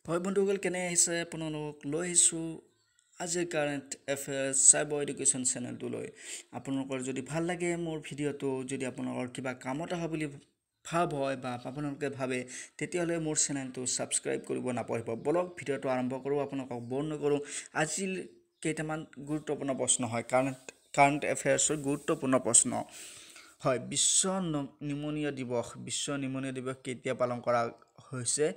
হয় বন্ধুসকল, কেনে আহিছে? আপোনালোক লৈ আহিছোঁ আজিৰ কাৰেণ্ট এফেয়াৰ্ছ চাইবাৰ এডুকেশ্যন চেনেলটোলৈ। আপোনালোকৰ যদি ভাল লাগে মোৰ ভিডিঅ'টো, যদি আপোনালোকৰ কিবা কামত অহা বুলি ভাৱ হয় বা আপোনালোকে ভাবে, তেতিয়াহ'লে মোৰ চেনেলটো ছাবস্ক্ৰাইব কৰিব নাপাহৰিব। বলক, ভিডিঅ'টো আৰম্ভ কৰোঁ, আপোনালোকক ব'ৰ নকৰোঁ। আজি কেইটামান গুৰুত্বপূৰ্ণ প্ৰশ্ন হয়, কাৰেণ্ট এফেয়াৰ্ছৰ গুৰুত্বপূৰ্ণ প্ৰশ্ন হয়। বিশ্ব নিমনিয়া দিৱস, বিশ্ব নিমনিয়া দিৱস কেতিয়া পালন কৰা হৈছে?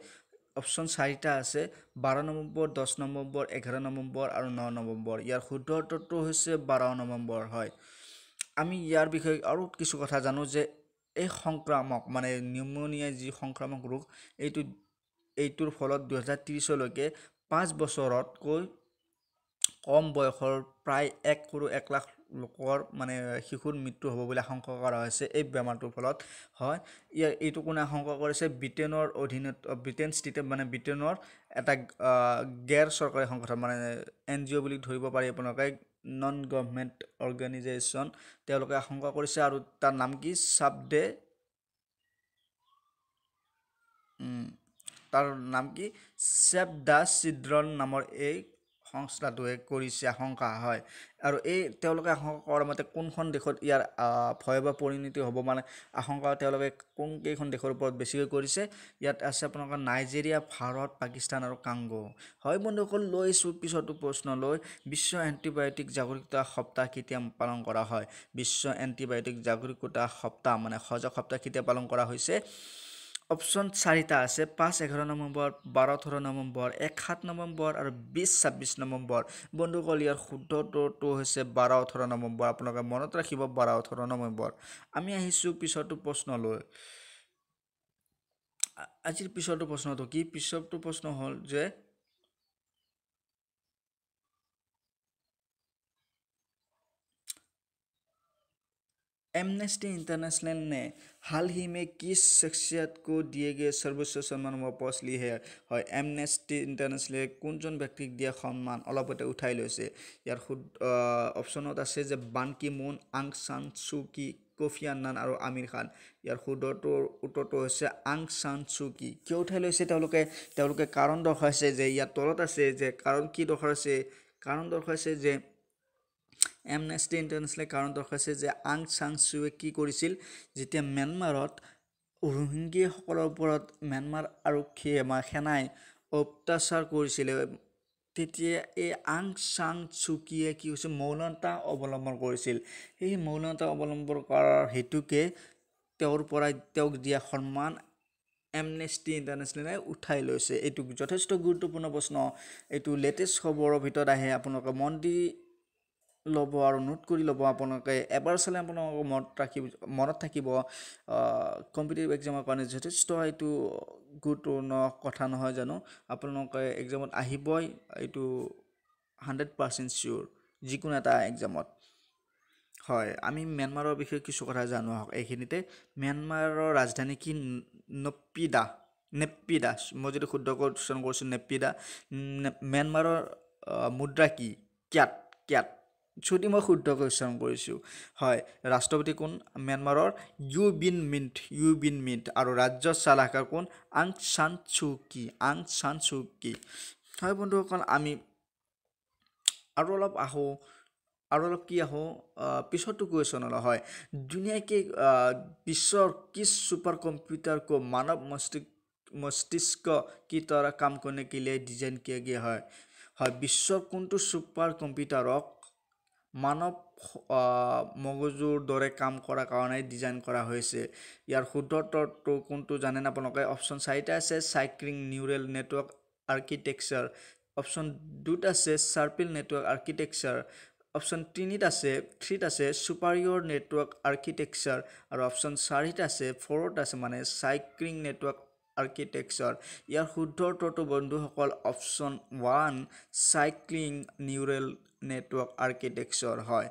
অপশ্যন চাৰিটা আছে, 12 নৱেম্বৰ, 10 নৱেম্বৰ, 11 নৱেম্বৰ আৰু 9 নৱেম্বৰ। ইয়াৰ শুদ্ধ উত্তৰটো হৈছে 12 নৱেম্বৰ। হয়, আমি ইয়াৰ বিষয়ে আৰু কিছু কথা জানো যে এই সংক্ৰামক, মানে নিউমনিয়া যি সংক্ৰামক ৰোগ, এইটোৰ ফলত 2030লৈকে 5 বছৰতকৈ কম বয়সৰ প্ৰায় 1 কৰোৰ 1 লাখ লোকৰ, মানে শিশুৰ মৃত্যু হ'ব বুলি আশংকা কৰা হৈছে এই বেমাৰটোৰ ফলত। হয়, ইয়াৰ এইটো কোনে আশংকা কৰিছে? ব্ৰিটেইনৰ অধীনত, ব্ৰিটেইন স্থিত, মানে ব্ৰিটেইনৰ এটা গেৰ চৰকাৰী সংগঠন, মানে এন জি অ' বুলি ধৰিব পাৰি আপোনালোকে, নন গভমেণ্ট অৰ্গেনাইজেশ্যন, তেওঁলোকে আশংকা কৰিছে। আৰু তাৰ নাম কি? চাবডে তাৰ নাম কি? ছেভ the children নামৰ এই সংস্থাটোৱে কৰিছে আশংকা। হয়, আৰু এই তেওঁলোকে আশংকা কৰাৰ মতে কোনখন দেশত ইয়াৰ ভয়াৱহ পৰিণতি হ'ব, মানে আশংকা তেওঁলোকে কোনকেইখন দেশৰ ওপৰত বেছিকৈ কৰিছে? ইয়াত আছে আপোনালোকৰ নাইজেৰিয়া, ভাৰত, পাকিস্তান আৰু কাংগো। হয় বন্ধুসকল, লৈ আহিছোঁ পিছতো প্ৰশ্ন লৈ। বিশ্ব এণ্টিবায়'টিক জাগৰিকতা সপ্তাহ কেতিয়া পালন কৰা হয়? বিশ্ব এণ্টিবায়'টিক জাগৰিকতা সপ্তাহ, মানে সজাগ সপ্তাহ কেতিয়া পালন কৰা হৈছে? অপশ্যন চাৰিটা আছে, 5 11 নৱেম্বৰ, 12 18 নৱেম্বৰ, 1 7 নৱেম্বৰ আৰু 20 26 নৱেম্বৰ। বন্ধুসকল, ইয়াৰ শুদ্ধটো হৈছে 12 18 নৱেম্বৰ। আপোনালোকে মনত ৰাখিব, 12 18 নৱেম্বৰ। আমি আহিছোঁ পিছৰটো প্ৰশ্নলৈ। আজিৰ পিছৰটো প্ৰশ্নটো কি? পিছৰটো প্ৰশ্ন হ'ল যে एमनेस्टी इंटरनेशनल ने हाल ही में किस शख्सियत को दिए गए सर्वोच्च सन्मान वापस ली है? হয়, এমনেষ্টি ইণ্টাৰনেশ্যনেলে কোনজন ব্যক্তিক দিয়া সন্মান অলপতে উঠাই লৈছে? ইয়াৰ অপশ্যনত আছে যে বান কি মুন, আং চান চু কি, কফি আন্নান আৰু আমিৰ খান। ইয়াৰ শুদ্ধটোৰ উত্তৰটো হৈছে আং চান চু কি। কিয় উঠাই লৈছে তেওঁলোকে? তেওঁলোকে কাৰণ দৰ্শাইছে যে, ইয়াৰ তলত আছে যে কাৰণ কি দৰ্শাইছে, কাৰণ দৰ্শাইছে যে এমনেষ্টি ইণ্টাৰনেশ্যনেলে কাৰণ দৰ্শাইছে যে আং চাং চুৱে কি কৰিছিল, যেতিয়া ম্যানমাৰত ৰোহিংগীসকলৰ ওপৰত ম্যানমাৰ আৰক্ষীয়ে বা সেনাই অত্যাচাৰ কৰিছিলে, তেতিয়া এই আং চাং চুকিয়ে কি হৈছে, মৌনতা অৱলম্বন কৰিছিল। সেই মৌনতা অৱলম্বন কৰাৰ হেতুকে তেওঁৰ পৰাই তেওঁক দিয়া সন্মান এমনেষ্টি ইণ্টাৰনেশ্যনেলে উঠাই লৈছে। এইটো যথেষ্ট গুৰুত্বপূৰ্ণ প্ৰশ্ন, এইটো লেটেষ্ট খবৰৰ ভিতৰত আহে। আপোনালোকে মন দি ল'ব আৰু নোট কৰি ল'ব। আপোনালোকে এবাৰ চালে আপোনালোকৰ মনত থাকিব। কম্পিটিটিভ এক্সামৰ কাৰণে যথেষ্ট এইটো গুৰুত্বপূৰ্ণ কথা নহয় জানো? আপোনালোকে এক্সামত আহিবই, এইটো 100% চিয়'ৰ, যিকোনো এটা এক্সামত। হয়, আমি ম্যানমাৰৰ বিষয়ে কিছু কথা জানো আহক এইখিনিতে। ম্যানমাৰৰ ৰাজধানী কি? নপ্পিদা, নেপ্পিদা, মই যদি শুদ্ধকৈ উচ্চাৰণ কৰিছোঁ, নেপ্পিদা। ম্যানমাৰৰ মুদ্ৰা কি? ক্যাট, ক্যাট, যদি মই শুদ্ধকৈ উচ্চাৰণ কৰিছোঁ। হয়, ৰাষ্ট্ৰপতি কোন ম্যানমাৰৰ? You bin mint, you bin mint. আৰু ৰাজ্য চালাকাৰ কোন? আং চান চু কি, আং চান চু কি। হয় বন্ধুসকল, আমি আৰু অলপ আহোঁ, আৰু অলপ কি আহোঁ, পিছৰটো কুৱেশ্যনলৈ। হয়, दुनिया के বিশ্বৰ किस सुपर कंप्यूटर को मानव मस्तिष्क की तरह काम करने के लिए डिजाइन किया गया है? হয়, বিশ্বৰ কোনটো ছুপাৰ কম্পিউটাৰক মানৱ মগজুৰ দৰে কাম কৰাৰ কাৰণে ডিজাইন কৰা হৈছে? ইয়াৰ শুদ্ধ উত্তৰটো কোনটো জানেনে আপোনালোকে? অপশ্যন চাৰিটা আছে, cycling neural network architecture, option দুত আছে চাৰ্পিল নেটৱৰ্ক আৰ্কিটেকচাৰ, অপশ্যন তিনিত আছে, থ্ৰীত আছে ছুপাৰিয়ৰ নেটৱৰ্ক আৰ্কিটেকচাৰ আৰু অপশ্যন চাৰিত আছে, ফ'ৰত আছে মানে চাইক্লিং নেটৱৰ্ক আৰ্কিটেকচাৰ। ইয়াৰ শুদ্ধ উত্তৰটো বন্ধুসকল option 1, cycling neural network architecture. হয়,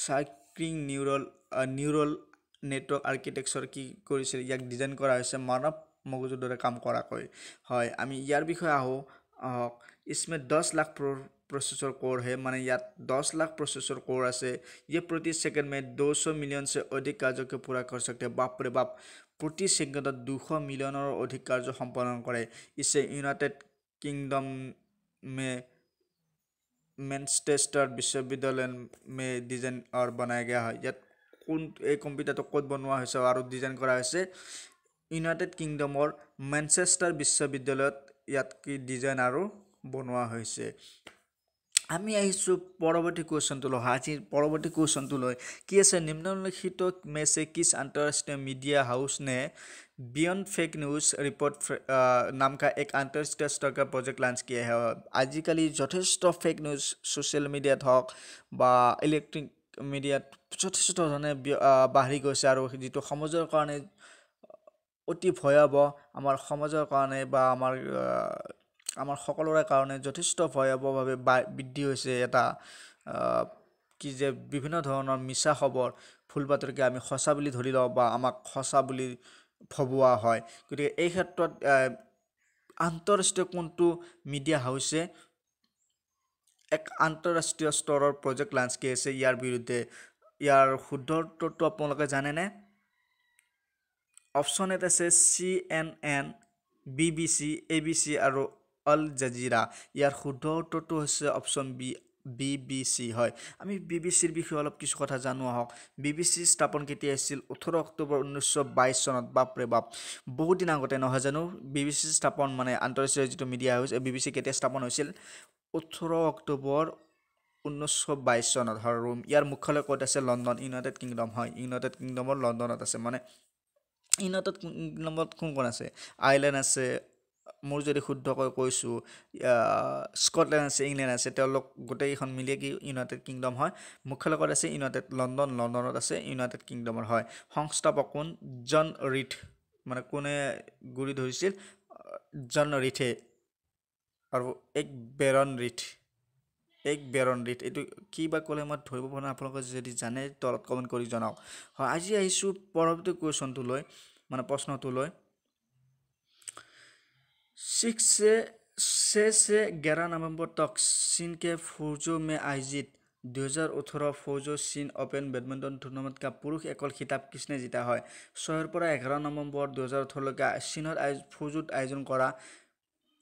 চাইক্লিং নিউৰেল নেটৱৰ্ক আৰ্কিটেকচাৰ কি কৰিছিল, ইয়াক ডিজাইন কৰা হৈছে মানৱ মগজুৰ দৰে কাম কৰাকৈ। হয়, আমি ইয়াৰ বিষয়ে আহোঁ আহক। इसमें 10 लाख प्रोसेसर कोर है, माने यात 10 लाख प्रोसेसर कोर আছে। ये प्रति सेकंड में 200 मिलियन से अधिक कार्यों को पूरा कर सकते हैं। बाप रे बाप, প্ৰতি ছেকেণ্ডত 200 মিলিয়নৰো অধিক কাৰ্য সম্পাদন কৰে। इसे यूनाइटेड किंगडम में মেনচেষ্টাৰ বিশ্ববিদ্যালয় में ডিজাইন और बनाया गया হয়। ইয়াত কোন এই কম্পিউটাৰটো ক'ত বনোৱা হৈছে আৰু ডিজাইন কৰা হৈছে? ইউনাইটেড কিংডমৰ মেনচেষ্টাৰ বিশ্ববিদ্যালয়ত ইয়াত কি ডিজাইন আৰু বনোৱা হৈছে। আমি আহিছোঁ পৰৱৰ্তী কুৱেশ্যনটো লৈ। আজিৰ পৰৱৰ্তী কুৱেশ্যনটো লৈ কি আছে? निम्नलिखित में से किस अंतर्राष्ट्रीय मीडिया हाउस ने बियॉन्ड फेक न्यूज़ रिपोर्ट नाम का एक अंतर्राष्ट्रीय स्तर का प्रोजेक्ट लॉन्च किया है? আজিকালি যথেষ্ট ফেক নিউজ ছ'চিয়েল মিডিয়াত হওক বা ইলেক্ট্ৰিক মিডিয়াত যথেষ্ট ধৰণে বাঢ়ি গৈছে আৰু যিটো সমাজৰ কাৰণে অতি ভয়াৱহ, আমাৰ সমাজৰ কাৰণে বা আমাৰ সকলোৰে কাৰণে যথেষ্ট ভয়াৱহভাৱে বৃদ্ধি হৈছে। এটা কি যে বিভিন্ন ধৰণৰ মিছা খবৰ, ভুল বাতৰিকে আমি সঁচা বুলি ধৰি লওঁ বা আমাক সঁচা বুলি ভবোৱা হয়। গতিকে এই ক্ষেত্ৰত আন্তঃৰাষ্ট্ৰীয় কোনটো মিডিয়া হাউচে এক আন্তঃৰাষ্ট্ৰীয় স্তৰৰ প্ৰজেক্ট লাঞ্চ কৰিছে ইয়াৰ বিৰুদ্ধে? ইয়াৰ শুদ্ধ উত্তৰটো আপোনালোকে জানেনে? অপশ্যন এত আছে CNN, BBC, ABC আৰু আল জাজিৰা। ইয়াৰ শুদ্ধ উত্তৰটো হৈছে অপশ্যন বি, BBC হয়। আমি বিবিচিৰ বিষয়ে অলপ কিছু কথা জানো আহক। বিবিচি স্থাপন কেতিয়া হৈছিল? 18 অক্টোবৰ 1922 চনত। বাপৰে বাপ, বহুত দিন আগতে নহয় জানো? বিবিচি স্থাপন মানে আন্তঃৰাষ্ট্ৰীয় যিটো মিডিয়া হাউচ, এই বিবিচি কেতিয়া স্থাপন হৈছিল? 18 অক্টোবৰ 1922 চনত। আৰু ইয়াৰ মুখ্যালয় ক'ত আছে? লণ্ডন, ইউনাইটেড কিংডম হয়। ইউনাইটেড কিংডমৰ লণ্ডনত আছে। মানে ইউনাইটেড কিংডমত কোন কোন আছে? আইৰলেণ্ড আছে, মোৰ যদি শুদ্ধকৈ কৈছোঁ, স্কটলেণ্ড আছে, ইংলেণ্ড আছে, তেওঁলোক গোটেইকেইখন মিলিয়ে কি ইউনাইটেড কিংডম হয়। মুখ্যালয় ক'ত আছে? ইউনাইটেড লণ্ডন, লণ্ডনত আছে, ইউনাইটেড কিংডমৰ হয়। সংস্থাপক কোন? জন ৰিথ। মানে কোনে গুৰি ধৰিছিল? জন ৰিথে আৰু এক বেৰন ৰিথ, এক বেৰন ৰিথ। এইটো কি বা ক'লে মই ধৰিব পৰা নাই, আপোনালোকে যদি জানে তলত কমেণ্ট কৰি জনাওক। হয়, আজি আহিছোঁ পৰৱৰ্তী কুৱেশ্যনটো লৈ, মানে প্ৰশ্নটো লৈ। 6 से 11 नवंबर तक चीन के फौजो में आयोजित 2018 फौजो चीन ओपन बेडमिंटन टूर्नामेंट का पुरुष एकल खिताब किसने जीता হয়? 6ৰ পৰা 11 নৱেম্বৰ 2018লৈকে চীনত ফৌজোত আয়োজন কৰা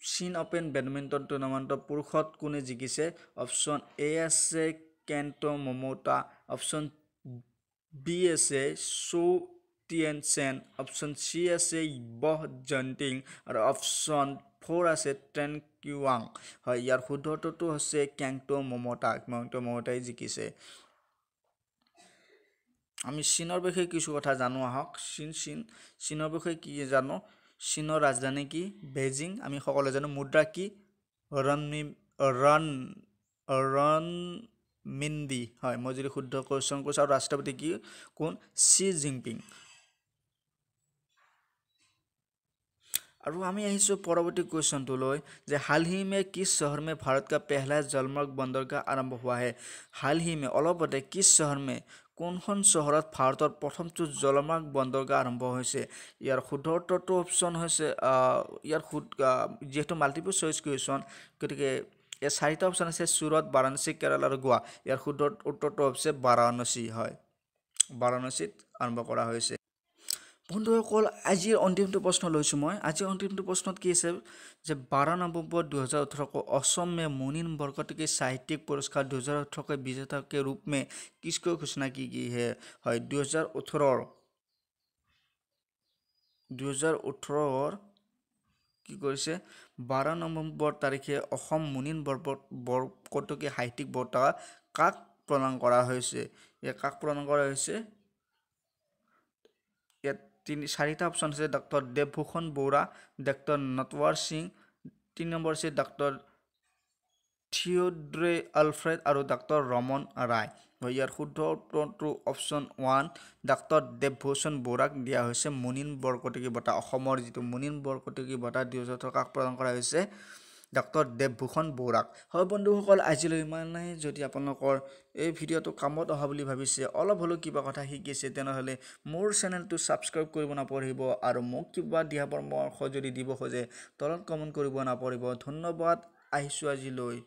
চীন অ'পেন বেডমিণ্টন টুৰ্ণামেণ্টৰ পুৰুষত কোনে জিকিছে? অপশ্যন এ আছে কেণ্টো মমোটা, অপশ্যন বি আছে চৌ টিয়েন চেন, অপশ্যন চি আছে বহ জন্টিং আৰু অপশ্যন 4 আছে ট্ৰেন কিৱাং। হয়, ইয়াৰ শুদ্ধ উত্তৰটো হৈছে কেংটো মমতা। কেংটো মমতাই জিকিছে। আমি চীনৰ বিষয়ে কিছু কথা জানো আহক। চীন চীন চীনৰ বিষয়ে কি জানো? চীনৰ ৰাজধানী কি? বেইজিং, আমি সকলোৱে জানো। মুদ্ৰা কি? ৰন ৰনমিন্দি। হয়, মই যদি শুদ্ধ কুৱেশ্যন কৈছোঁ। আৰু ৰাষ্ট্ৰপতি কি কোন? ছি জিনপিং। আৰু আমি আহিছোঁ পৰৱৰ্তী কুৱেশ্যনটোলৈ যে हाल ही में किस शहर में भारत का पहला जलमार्ग बंदरगाह आरम्भ हुआ है? हाल ही में অলপতে किस शहर में কোনখন চহৰত ভাৰতৰ প্ৰথমটো জলমাৰ্গ বন্দৰগাহ আৰম্ভ হৈছে? ইয়াৰ শুদ্ধ উত্তৰটো অপশ্যন হৈছে, ইয়াৰ যিহেতু মাল্টিপল চইচ কুৱেশ্যন, গতিকে ইয়াৰ চাৰিটা অপশ্যন আছে, চুৰত, বাৰাণসী, কেৰালা আৰু গোৱা। ইয়াৰ শুদ্ধ উত্তৰটো হৈছে বাৰাণসী। হয়, বাৰাণসীত আৰম্ভ কৰা হৈছে। বন্ধুসকল, আজিৰ অন্তিমটো প্ৰশ্ন লৈছোঁ মই। আজিৰ অন্তিমটো প্ৰশ্নত কি আছে যে 12 নৱেম্বৰ 2018 को असम में मुनीन बरकतकी साहित्यिक पुरस्कार 2018 के विजेता के रूप में किसको घोषणा की गई है? হয়, 2018ৰ কি কৰিছে? 12 নৱেম্বৰ তাৰিখে অসম মুনীন বৰকটকী সাহিত্যিক বঁটা কাক প্ৰদান কৰা হৈছে? ইয়াক কাক প্ৰদান কৰা হৈছে? ইয়াত চাৰিটা অপশ্যন আছে, doctor Debabhushan Baruah, doctor Natwar Singh, 3 number আছে ডক্টৰ থিয়ড্ৰে আলফ্ৰেড আৰু ডক্টৰ ৰমন ৰায়। ইয়াৰ শুদ্ধ উত্তৰটো অপশ্যন 1, ডক্টৰ দেৱভূষণ বৰুৱাক দিয়া হৈছে মুনীন বৰকটকী বঁটা। অসমৰ যিটো মুনীন বৰকটকী বঁটা 2018 কাক প্ৰদান কৰা হৈছে? ডক্টৰ দেৱভূষণ বৰুৱাক। হয় বন্ধুসকল, আজিলৈ ইমানেই। যদি আপোনালোকৰ এই ভিডিঅ'টো কামত অহা বুলি ভাবিছে, অলপ হ'লেও কিবা কথা শিকিছে, তেনেহ'লে মোৰ চেনেলটো ছাবস্ক্ৰাইব কৰিব নাপাহৰিব আৰু মোক কিবা দিহা পৰামৰ্শ যদি দিব খোজে তলত কমেণ্ট কৰিব নাপাহৰিব। ধন্যবাদ, আহিছোঁ আজিলৈ।